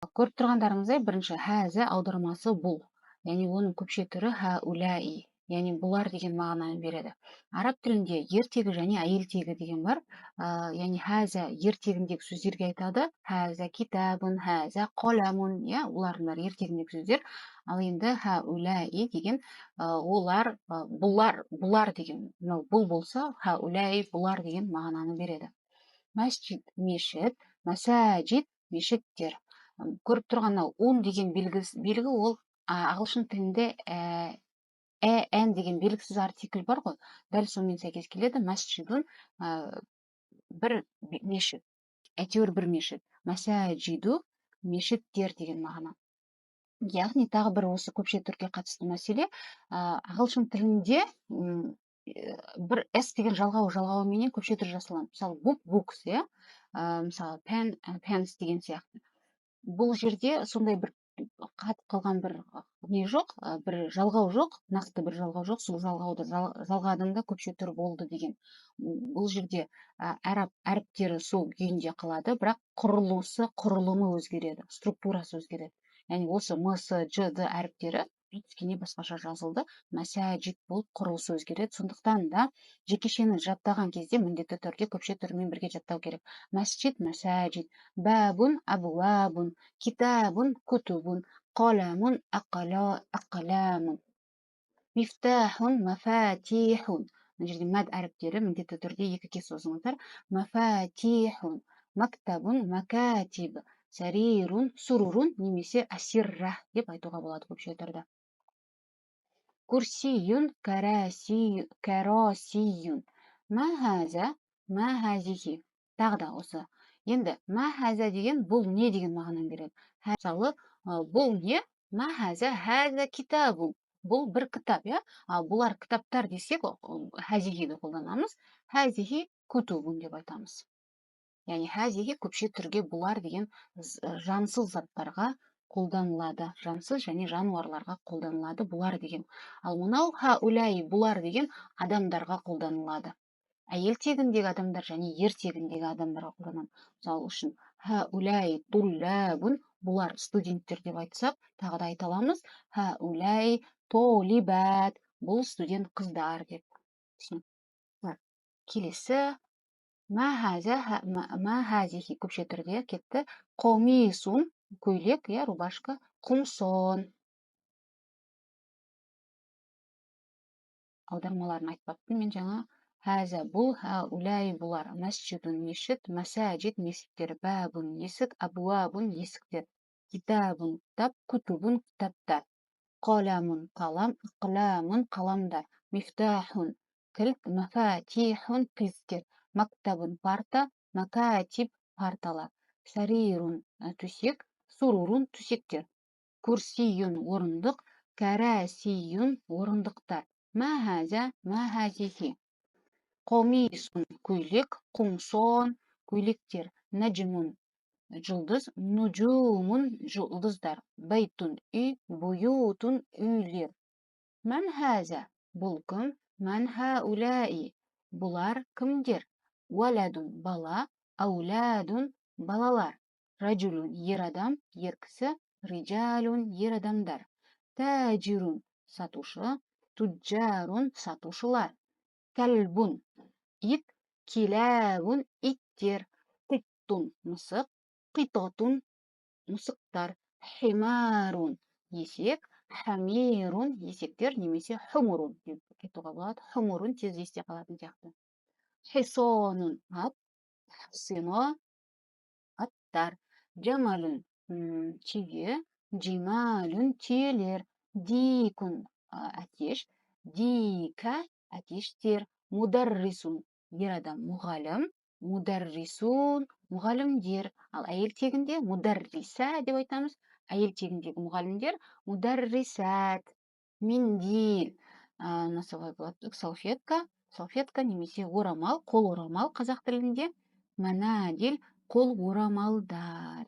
Көріп тұрғандарыңыздай, бірінші хәзә аудармасы бұл, яғни оның көпше түрі хәуләи, яғни бұлар деген мағынаны береді. Араб тілінде ер тегі және әйел тегі деген бар. Яғни хәзә ер тегіндегі сөздерге айтады. Хәзә китабун, хәзә қаламун, иә, олардың бәрі ер тегіндегі сөздер. Ал енді хәуләи деген, олар, бұлар, бұлар деген, мынау бұл болса, хәуләи бұлар деген мағынаны береді. Мәсжид мешіт, мәсәжид мешіттер. Көріп тұрған мынау ун деген белгі, ол ағылшын тілінде ә, н деген белгісіз артикль бар ғой, дәл сонымен сәйкес келеді. Мәсжидун, бір мешіт, әйтеуір бір мешіт. Мәсәжиду мешіттер деген мағына. Яғни тағы бір осы көпше түрге қатысты мәселе, ағылшын тілінде бір с деген жалғау жалғауменен көпше түр жасалады. Мысалы, book, books, иә, мысалы, pen, pens деген сияқты. Бұл жерде сондай бір қатып қалған бір не жоқ, бір жалғау жоқ, нақты бір жалғау жоқ. Сол жалғауды жалғадым да, көпше түр болды деген. Бұл жерде араб әріптері сол күйінде қалады, бірақ құрылысы, құрылымы өзгереді, структурасы өзгереді. Яғни осы м, с, ж, д әріптері кішкене басқаша жазылды, мәсәжид болып құрылысы өзгереді. Сондықтан да жекешені жаттаған кезде міндетті түрде көпше түрімен бірге жаттау керек. Мәсжид, мәсәжид, бәбун, әбуабун, китабун, кутубун, қаламун, ақламун, мифтахун, мафатихун. Мына жерде мәд әріптері міндетті түрде екіге созыңыздар. Мафатихун, мактабун, макатиб, сарирун, сурурун немесе асирра деп айтуға болады көпше түрде. Курсиюн, карасиюн. Ма хаза, ма хазихи. Тағы да осы. Енді ма хаза деген бұл не деген мағынаны береді. Мысалы, бұл не? Ма хаза, хаза китабун. Бұл бір кітап, иә? Ал бұлар кітаптар десек, хазихиді қолданамыз. Хазихи кутубун деп айтамыз. Яғни хазихи көпше түрге бұлар деген жансыз заттарға қолданылады, жансыз және жануарларға қолданылады бұлар деген. Ал мынау хауляй бұлар деген адамдарға қолданылады. Әйел тегіндегі адамдар және ер тегіндегі адамдарға қолданылады. Мысалы үшін хауляй туллабун, бұлар студенттер деп айтсақ, тағы да айта аламыз хауляй толибат, бұл студент қыздар деп. Түсінікті. Келесі ма хаза, ма хазихи көпше түрде кетті. Қомисун көйлек, иә, рубашка, құмсон. Аудармаларын айтпаппын мен жаңа. Хаза бұл, хауляй бұлар, мәсжидун мешіт, мәсәжид мешіттер, бәбун есік, абуабун есіктер, китабун кітап, кутубун кітаптар, қаламун қалам, ақламун қаламдар, мифтахун кілт, мафатихун кілттер, мактабун парта, макатиб парталар, сарирун төсек, сурурун төсектер, курсиюн орындық, кәрәсиюн орындықтар. Ма хаза, ма хазихи. Қомисун көйлек, құмсон көйлектер, нәжмун жұлдыз, нужумун жұлдыздар, бәйтун үй, буютун үйлер. Мән хаза бұл кім, мән хаулаи бұлар кімдер? Уәләдун бала, әуләдун балалар. Раджулун ер адам, ер кісі, рижалун ер адамдар. Тәжирун сатушы, туджарун сатушылар. Кәлбун ит, киләбун иттер. Қиттун мысық, қитотун мысықтар. Химарун есек, хамирун есектер немесе хумурун деп айтуға болады. Хумурун тез есте қалатын сияқты. Хисонун ат, хсино аттар. Жамалун түйе, жималун түйелер, дикун әтеш, дика әтештер, мударрисун ер адам мұғалім, мударрисун мұғалімдер. Ал әйел тегінде мударриса деп айтамыз. Әйел тегіндегі мұғалімдер мударрисат. Миндил, насыбай болады, салфетка, салфетка немесе орамал, қол орамал қазақ тілінде. Манадил қол орамалдар.